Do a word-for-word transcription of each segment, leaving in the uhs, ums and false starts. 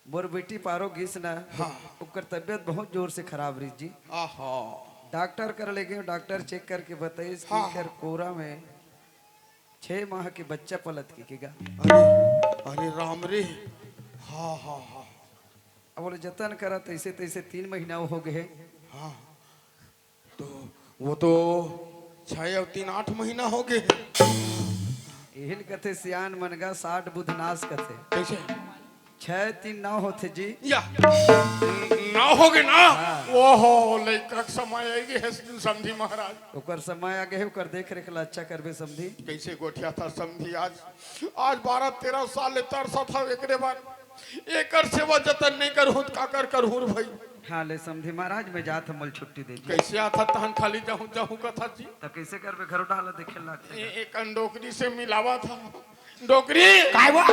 मोर बेटी पारो गिस ना, हाँ। ओकर तबियत बहुत जोर से खराब रहिस जी। आहा। डॉक्टर कर ले गेंव, डॉक्टर चेक करके बताइस कि हाँ। एकर कोरा में छह माह के बच्चा पलत के, के गा। अरे, अरे राम रे। हाँ, हाँ, हाँ। अब बोले जतन करा, तैसे तैसे तीन महीना हो गए। हाँ। तो वो तो छह और तीन आठ महीना हो गए। एहिन कथे सियान मन गा साठ बुध नाश कथे। कैसे? छह तीन नौ होथे जी। या, नौ हो गए ना? हाँ। ओहो, लइका के समय आएगी है समधी महाराज। ओकर समय आ गए, ओकर देख रेख ला अच्छा करबे समधी। कैसे गोठिया था समधी आज? आज बारह तेरह साल ले तरसा था एकरे बाद। एकर सेवा जतन नहीं करहूँ त काकर करहूँ रे भाई? हाँ, ले समधी महाराज, मैं जात हूँ, मोल छुट्टी दे जी। कैसे आता तहन खाली जाहूँ, जाहूँ कथा जी? त कैसे करबे, घरो डाला देखे लागथे। ए-, एक डोकरी से मिलावा था। डोकरी! काय वो?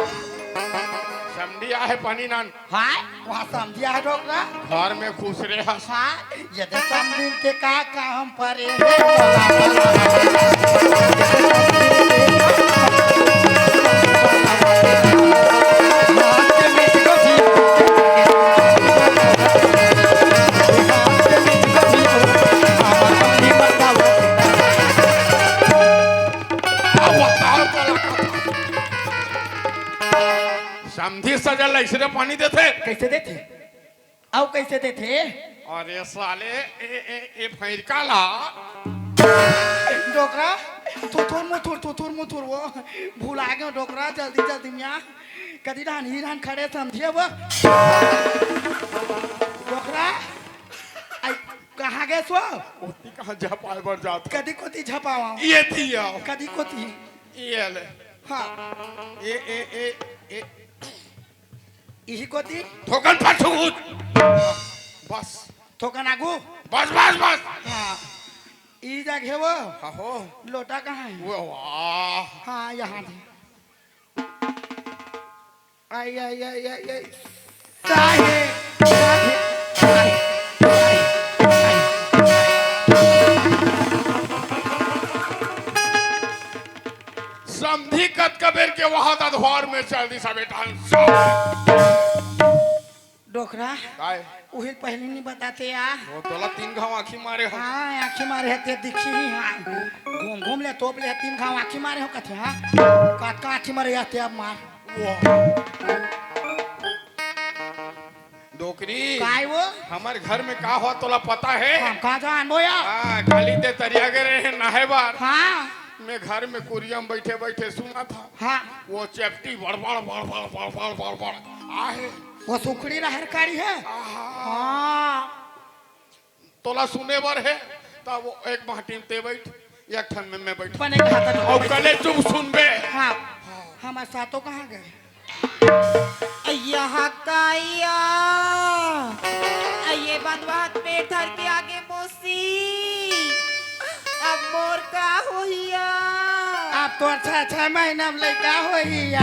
समधी आहे पानी नान। हाय, वहाँ समधी आहे डोकरा? घर में खुसरे हस। हाँ, ये तो समधी के का काम परे हे? समधी सजा लइसरे पानी देथे। कैसे देथे? अउ कैसे देथे? अरे साले, ए, ए, ए भैरका ला। डोकरा, थुथुर मुथुर, थुथुर मुथुर वो। भुला गेंव डोकरा, जल्दी, जल्दी में आ। कदी डहन, ही डहन खड़े समधिया वो। डोकरा, आई, कहाँ गेस वो? ओती कहाँ झपाए बर जात? कदी कोती झपावा? ये दिया। कदी कोती? ये ले। हाँ। ए, ए, ए, ए। इही कोती? थोकन फटफुट। बस। थोकन आगू? बस, बस, बस। हाँ। ई जगह वो? हाँ हो। लोटा कहाँ है? वो, वाह। हाँ, यहाँ दे। आई, आई, आई, आई, आई। साहे, साहे, साहे, साहे। समधी कतका बेर के वहां दधवार में चल दिस बेटा। डोकरा, काय? उही पहली नहीं बताते या। वो तोला तीन घाव आँखी मारे हो। हाँ, आँखी मारे हे, ते दिखी ही, हाँ। घूम, घूम ले, तोप ले, तीन घाव आँखी मारे हो कथे, हाँ। कतका आँखी मारे या, ते अब मार। वो। डोकरी। काय वो? हमर घर में का हो तोला पता है? हम का जानबो या? हाँ, खाली ते तरिया गे रहे नहाए बर। हाँ। मैं घर में कुरिया में बैठे बैठे सुना था। हाँ। वो चेपटी बड़ बड़ बड़ बड़ बड़ बड़ बड़ बड़ आहे। वो सुखड़ी रहर काड़ी है। आहा। हाँ। तोला सुने बर है, तब वो एक बाटी में ते बैठ, एक ठन में मैं बैठ। बने खाता था। और गले चुप सुनबे। हाँ। हमारे साथों कहाँ गए? अय्या हकाइया, अये बंदवा हाथ पेट धर के आगे मौसी, अब मोर का होहिया? अब तोर छह, छह महीना में लइका होहिया।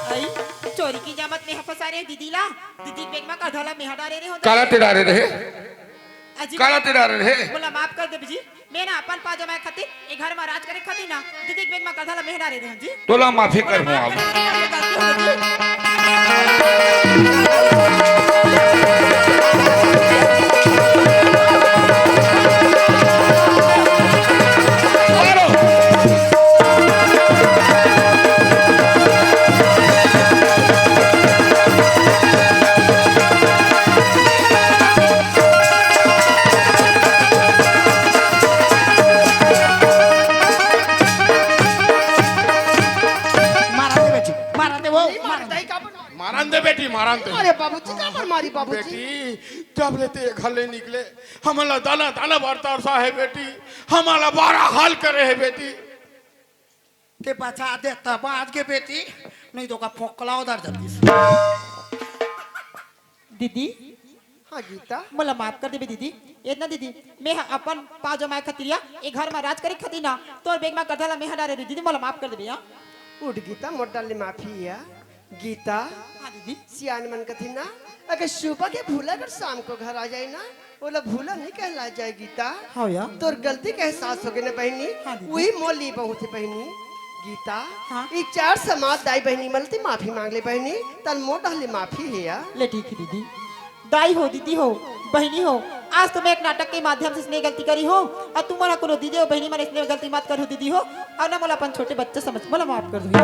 अई, चोरी की जामत में फंसा रे दीदी ला, दीदी के बेग में करधला मेहा डारे रे हो। काला ते डारे रहे? अजी, काला ते डारे रहे? मोला माफ कर दे जी। मैं ना अपन पाजमा खातिर, ए घर मा राज करे खातिर ना, दीदी के बेग मा करधला मेहरा रे रहन जी। तोला माफी करहूँ अब। मारन दे बेटी, मारन दे वो, नहीं मारन मारता दे। ही, काबर मारन दे बेटी, मारन दे। अरे बाबूजी, काबर मारी बाबूजी? बेटी, जब ले ते घर ले निकले, हमला दाना दाना बरतारसा है बेटी, हमला बारा हाल करे है बेटी। ते बचा दे तब आज के बेटी, नहीं तो का फोकला उधर जाती। दीदी, हाँ गीता। मोला माफ कर देबे दीदी। एतना दीदी, मैं ह अपन पाँव जमाए खतिरिया ए घर म राज करे खतिर ना, तोर बेग म करधला मेहा डारे रहिस दीदी, मोला माफ कर देबे, हाँ। उठ गीता, मोर डाल ले माफी या। गीता, हाँ दीदी। सियान मन कथिन ना, अगर सुबह के भूला अगर शाम को घर आ जाए ना, ओला भूला नहीं कहला जाए गीता। हाँ या। तोर गलती के एहसास होगे ना बहिनी, हाँ दीदी। वही मोर लिए बहुत है बहिनी। गीता, हाँ? ई चार समाज दाई बहिनी मन ले माफी मांग ले बहिनी, तन मोर डहर ले माफी हे या। ले ठीक हे दीदी। दाई हो, दीदी हो, बहिनी हो, आज तो मैं एक नाटक के माध्यम से इसने गलती करी हो, अउ तुमन ह कोनो दीदी हो, बहिनी मन इसने गलती मत करहू दीदी हो, अउ ना मोला अपन छोटे बच्चा समझ, मोला माफ कर दो।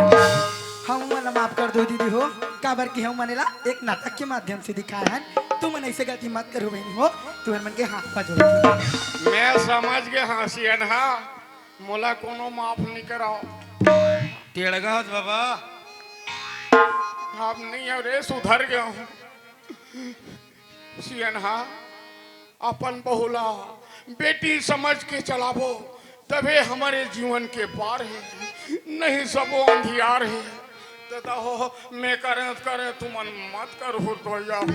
हमू मन ला माफ कर दो दीदी हो, काबर कि हमू मन एला एक नाटक के माध्यम से दिखाए हन, तुमन ऐसे गलती मत करहू बहिनी हो, तुमन मन के हाथ पा जोड़। मैं समझ गे हंव सियनहा, मोला कोनो माफ नहीं कराओ। टेड़गा हस बाबा। अब नहीं हो रे, सुधर गया हूँ। सियनहा, अपन बहू ला बेटी समझ के चलाबो, तभे हमरे जीवन के पार हे, नहीं सबो अंधियार हे। त दाहो, मैं करें त करें, तुमन मत करहू तो या हो।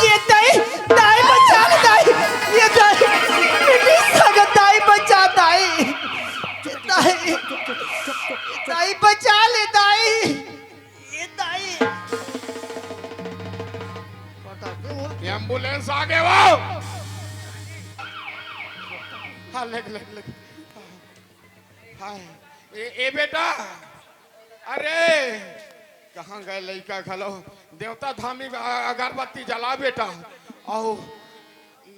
ये दाई, दाई बचा ले दाई, ये दाई, बेटी सगा दाई बचा दाई, ये दाई, दाई बचा ले दाई। ये दाई। एम्बुलेंस आ गे वो। हाँ, लेग, लेग, लेग। हाँ। ए, ए बेटा, अरे, कहाँ गए लइका घलो? देवता धामी अ-, अगरबत्ती जला बेटा। अउ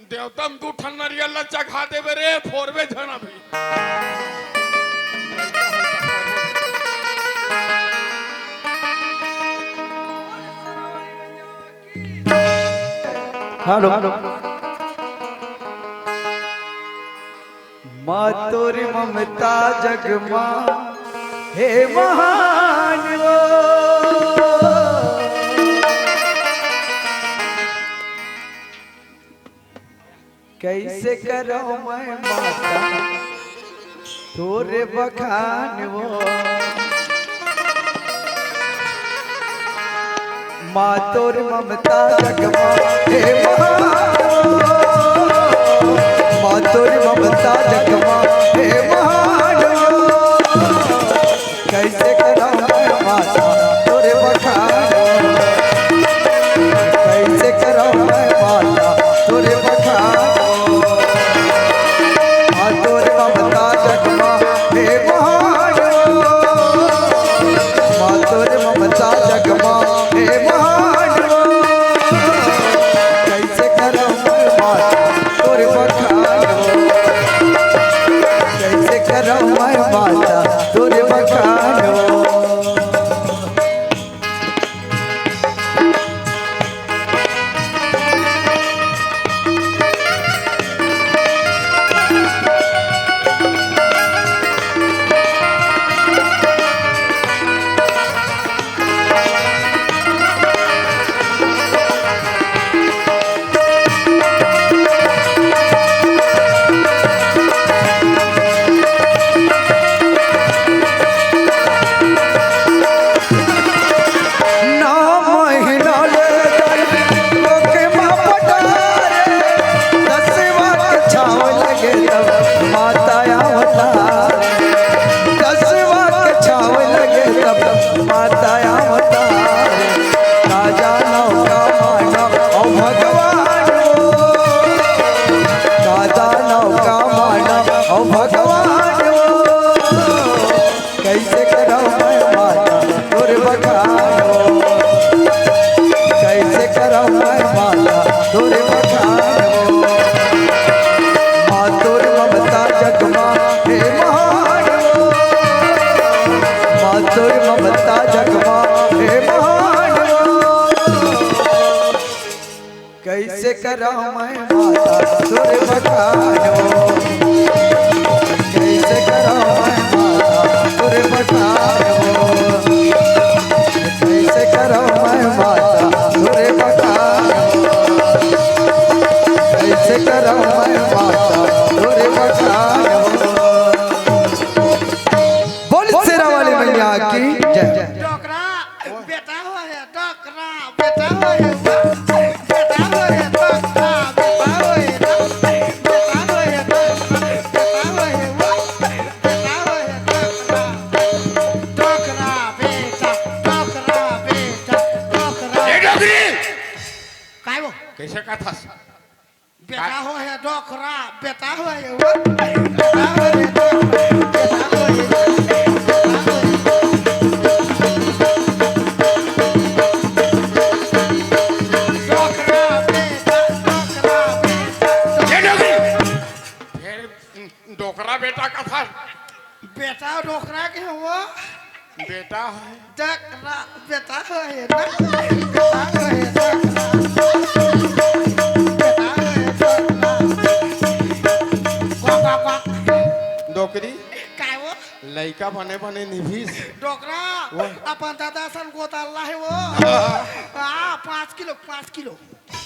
देवता म दू ठन नरियल ला चघा देबे रे, फोरबे झन अभी। हेलो। माँ तोर ममता जग मा हे महान वो। कैसे करौं मैं माता तोर बखान वो। माँ तोर ममता जग मा हे महान वो। माँ तोर ममता जग मा हे महान वो। कैसे करौं मैं माता तोर बखान वो। कैसे करौं मैं माता तोर बखान वो। माँ तोर ममता जग मा हे महान वो। माँ तोर ममता जग मा हे महान वो। कैसे करौं मैं माता तोर बखान वो। कैसे करौं मैं माता तोर बखान वो। ना महीना ले जाई, ओके माँ पटारे, दसवा के छाव लगे तब माता आवता। दसवा के छाव लगे तब माता आवता। का जानव का मानव ओ भगवान वो। का जानव का मानव ओ भगवान वो। कैसे करौं मैं माता तोर बखान वो। कैसे करौं मैं माता तोर बखान वो। माँ तोर ममता जग मा हे महान वो। माँ तोर ममता जग मा हे महान वो। कैसे करौं मैं माता तोर बखान वो। कैसे करौं मैं माता तोर बखान वो। कैसे करौं मैं माता तोर बखान वो। कैसे करौं मैं माता तोर बखान वो। बोल शेरा वाली मैया की जय। डोकरा बेटा हो हे, डोकरा बेटा हो हे, बेटा हो हे, डोकरा बेटा हो हे, बेटा हो हे, डोकरा बेटा हो हे, बेटा हो हे, डोकरा, डोकरा बेटा, डोकरा बेटा, डोकरा। ए डोकरी! काय वो? कैसे कथस? बेटा हो हे डोकरा, बेटा हो हे वो, बेटा हो हे डोकरा, बेटा हो हे, बेटा हो हे। बेटा है। डोकरा, बेटा है ना, बेटा है ना, बेटा है ना। Quack, quack, quack. डोकरी। काय वो? लइका बने बने निभिस। डोकरा, वो। अपन दादा सन गोताला है वो। हाँ। हाँ, पाँच किलो, पाँच किलो।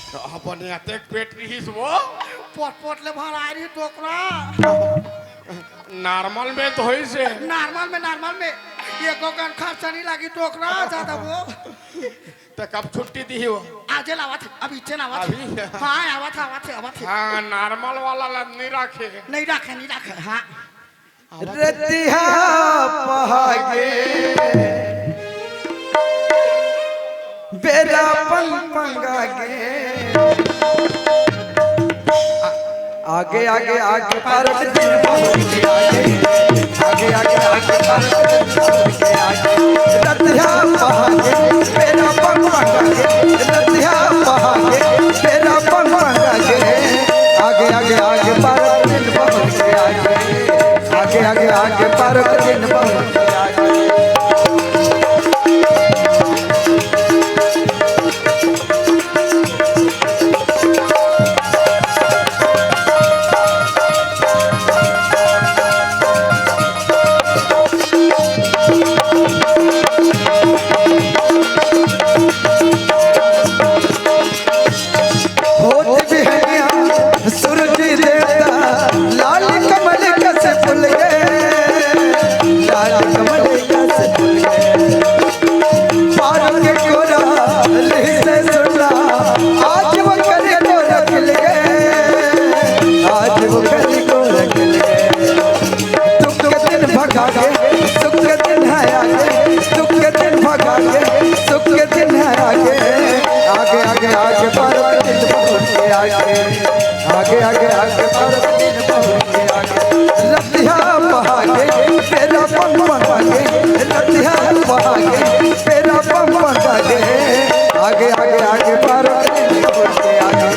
अपन अतेक पेट रिहिस वो। पोट पोट ले भर आय रही डोकरा। नॉर्मल में तो होइस हे। नॉर्मल में, नॉर्मल में। ये गोगन खर्चा नहीं लागी डोकरा ज्यादा वो। त कब छुट्टी दिही वो? आजे लावत हे, अब इच्चे लावत हे। अभी? हाँ, आवत हे, आवत हे, आवत हे। हाँ, नॉर्मल वाला ला नहीं राखे। नहीं राखे, नहीं राखे, हाँ। रतिहा पहागे, बेरा पन पंगागे। आगे, आगे, आगे, पारत दिन बहुत के आगे। आगे, आगे, आगे, पारत दिन बहुत के आगे। रतिहा पहागे, बेरा पन पंगागे। रतिहा पहागे, बेरा पन पंगागे। आगे, आगे, आगे, पारत दिन बहुत के आगे। आगे, आगे, आगे, पारत दिन बहुत आगे। होत बिहनिया सूरज देवता, लाल कमल कस फूल गे, लाल कमल कस फूल गे। पार के कोरा लिहि से सुनला, आज वो करी कोरा खिल गे, आज वो करी कोरा खिल गे। दुख के दिन भगा के, सुख के दिन है आगे, दुख के दिन भगा के, सुख के दिन है आगे। आगे, आगे, आगे, पार के दिन बहुत के आगे। आगे, आगे, आगे, पार के दिन बहुत के आगे। रतिहा पहागे, बेरा पन पंगागे। रतिहा पहागे, बेरा पन पंगागे। आगे, आगे, आगे, पार के दिन बहुत के आगे।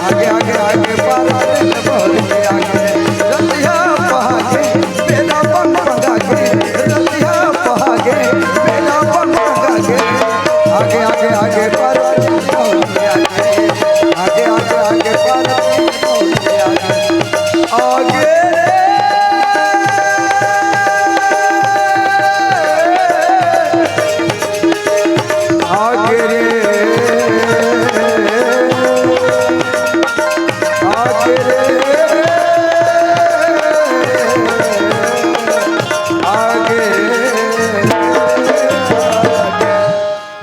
आगे, आगे, आगे, पार के दिन बहुत के आगे। रतिहा पहागे, बेरा पन पंगागे, रतिहा पहागे, बेरा पन पंगागे। आगे, आगे, आगे, पार आगे, आगे, आगे, पार आगे। आगे रे। आगे रे, आगे रे, आगे।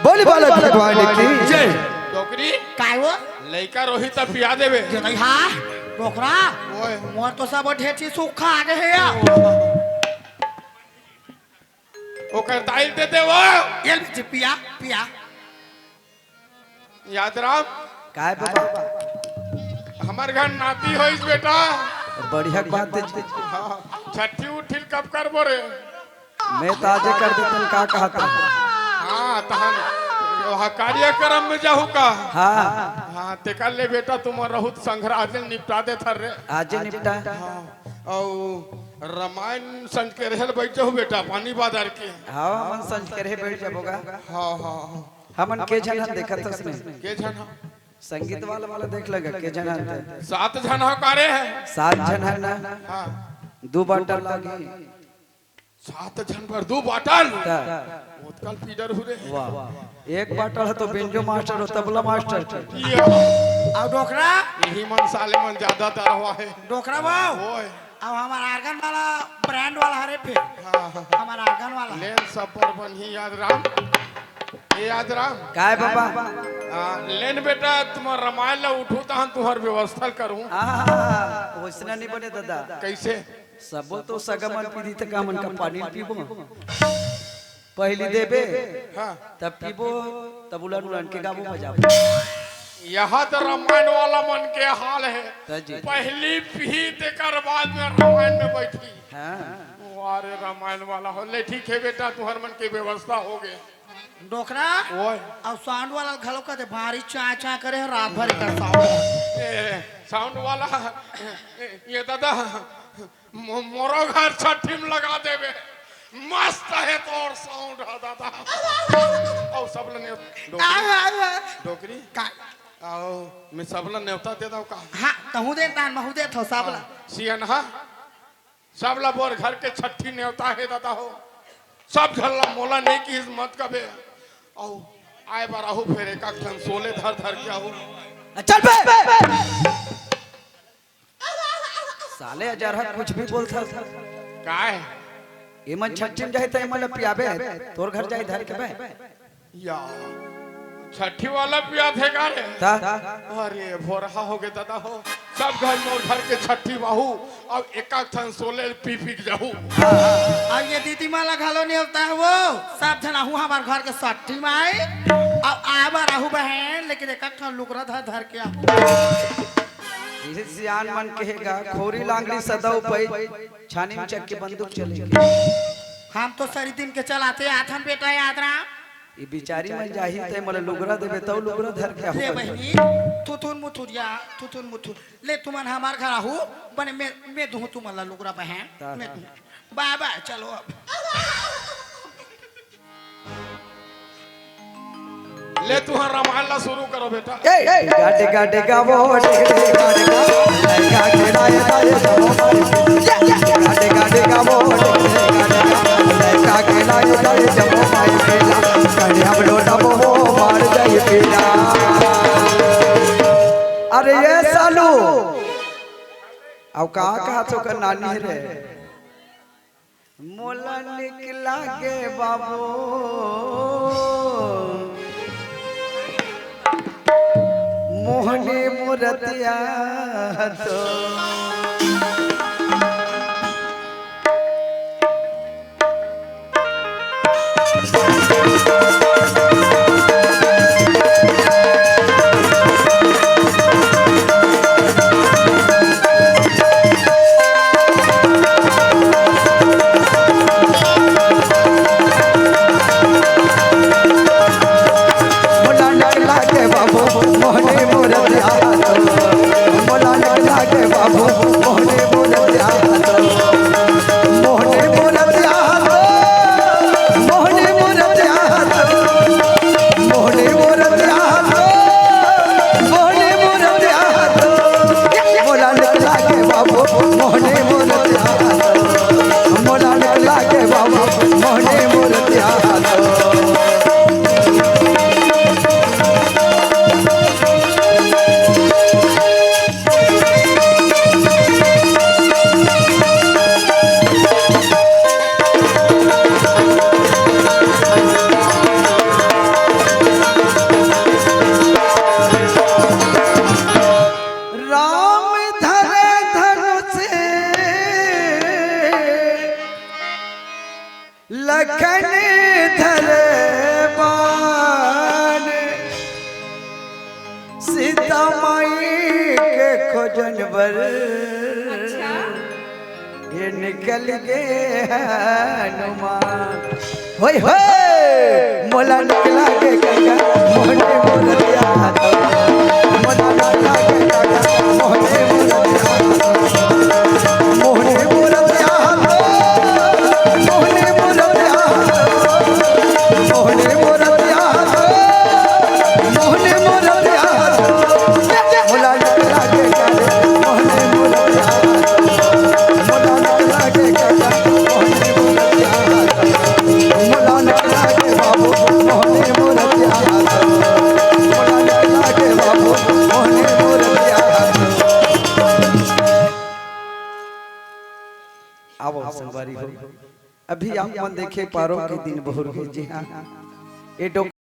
बोली बालक भगवान की जय। डोकरी। काय वो? लइका रोही त पिया देबे। जे नहीं, हाँ, डोकरा। ओए। मोर तो सब ढेची सूखा आ गए हे यार। ओकर दाई दे दे वो। ये लीजिए, पिया, पिया। याद राम। काय बाबा? हमर घर नाती होइस बेटा। बढ़िया बात है जी। हाँ, छट्ठी उट्ठी कब करबो रे? मैं तो आजे कर देतन, का कहत हन? हाँ, तहन वहाँ कार्यक्रम में जाहू का? हाँ। हाँ, तेकर ले बेटा, तुम रहू त संघरा आजे निपटा देथन रे। आजे निपटा। हाँ, अउ रामायण संझ के रहल बैठ जाहू बेटा, पानी बाजार के। हाँ, हमन संझ के रहे बैठ जाबो गा। हाँ, हाँ, हाँ। हमन के झन हन देखत हस नहीं? के झन हन? संगीत वाला, वाला देख लेगा, के झन हन ते। सात झन हो का रे? सात झन हन ना। हाँ। दू बाटल लागी। सात झन बर दू बाटल? त। ओतकल पीडर हुरे। वाह। एक बाटल है तो बेंजो मास्टर हो, तबला मास्टर। ये। अउ डोकरा? यही मन साले मन ज्यादा डरवा है। डोकरा बाबू। ओए। अब हमार आर्गन वाला ब्रांड वाला हरे फिर। हाँ, हाँ। हमार आर्गन वाला। लेन सब पर बनही याद राम। ए याद राम। काय बाबा? आ, लेन बेटा, तुम्हार रामायण ला उठू तहन तुम्हार व्यवस्था करूँ। हाँ, वैसना नहीं बने दादा। कैसे? सबो तो सगा मन पीदी त का मन का पानी पीबो? पहली देबे, हाँ। तब पीबो, तब उलन उलन के गाबो बजाबो। यहाँ तो रामायण वाला मन के हाल है। त जी। पहली पी, तेकर बाद में रामायण में बैठी। हाँ। वाह रे रामायण वाला हो। ले ठीक है बेटा, तुहर मन के व्यवस्था हो गए। डोकरा? ओए। अउ साउंड वाला घलो कथे, भारी चाय चाय करे है रात भर का साउंड। ए, साउंड वाला, ए, ये दादा, मो-, मोरो घर छठी में लगा देबे। मस्त हे तोर sound ह दादा। अउ सबला नेव-, डोकरी, आहा, आहा। डोकरी। का? अउ मैं सबला नेवता दे दव का? हाँ, तहूँ दे दान, महूँ देथव सबला। हाँ, सियन हा, सबला मोर घर के छट्ठी नेवता हे दादा हो। सब झन ला मोला नइ किहिस मत कबे। अउ आय बर आहू फेर एक आध ठन सोले धर धर के आहू। चल बे। साले अजरहा कुछ भी बोलथस। काय? एमन छट्ठी म जाही त एमन ल पियाबे, तोर घर जाही धर के बे। या, छट्ठी वाला पियाथे का रे? त? अरे, भोरहा होगे दादा हो। सब घर मोर घर के छट्ठी म आहू, अउ एक आध ठन सोले पी पी के जाहू। अउ ये दीदी मन ला घलो नेवता हे वो, सब झन आहू हमर घर के छट्ठी म आय, अउ आय बर आहू बहन, लेकिन एक आध ठन लुगरा धर धर के आहू। इही सियान मन कहे गा, खोरी लांगड़ी सदा उपई, छानी म चघ के बंदूक चले। हम तो सरी दिन के चलाते आथन बेटा याद राम। ये बिचारी मन जाही त मोला लुगरा देबे, तव लुगरा धर के आहू। ले बहिनी, थुथुन मुथुरिया, थुथुन मुथुर। ले तुमन हमर घर आहू, बने मैं, मैं दूहूँ तुमन ला लुगरा बहन, ता। मैं दूहूँ। बाय बाय, चलो अब। ले तुँहर रामायण ला शुरू करो बेटा। ए, ए, डिगा, डिगा, डिगा, वो, डिगा, डिगा, डिगा, लड़का के दाए, दाए, जमो मारे। डिगा, डिगा, डिगा, वो, डिगा, डिगा, लड़का के दाए, दाए, जमो मारे, बेला, कड़े हम लोटा वो मार जाए, बेला। अरे ये सालू, अउ का, का तो कर नानी रे। मोला निक लागे बाबू, मोहनी मूरतिया तो। मोला निक लागे बाबू, मोहनी मूरतिया तो। मोला निक लागे बाबू, मोहनी मूरतिया तो। मोहनी मूरतिया तो। मोहनी मूरतिया तो। मोहनी मूरतिया तो। मोहनी मूरतिया तो। मोला निक लागे बाबू, मोहनी मूरतिया तो। मोला निक लागे बाबू, मोहनी मूरतिया तो। राम धरे धनुष, लखन धरे बाण, सीता माई के खोजन बर। अच्छा। ये निकल गे हनुमान। होय होय, मोला निक लागे काका, मोहनी मूरतिया तो। मोला निक लागे काका, मोहनी मूरतिया तो। मोहनी मूरतिया तो। मोहनी मूरतिया तो। मोहनी मूरतिया तो। मोहनी मूरतिया तो। मोला निक लागे काका, मोहनी मूरतिया तो। आवो संगवारी हो, अभी आप मन देखे पारो के दिन बहुर के, जी हाँ, ए डोकरी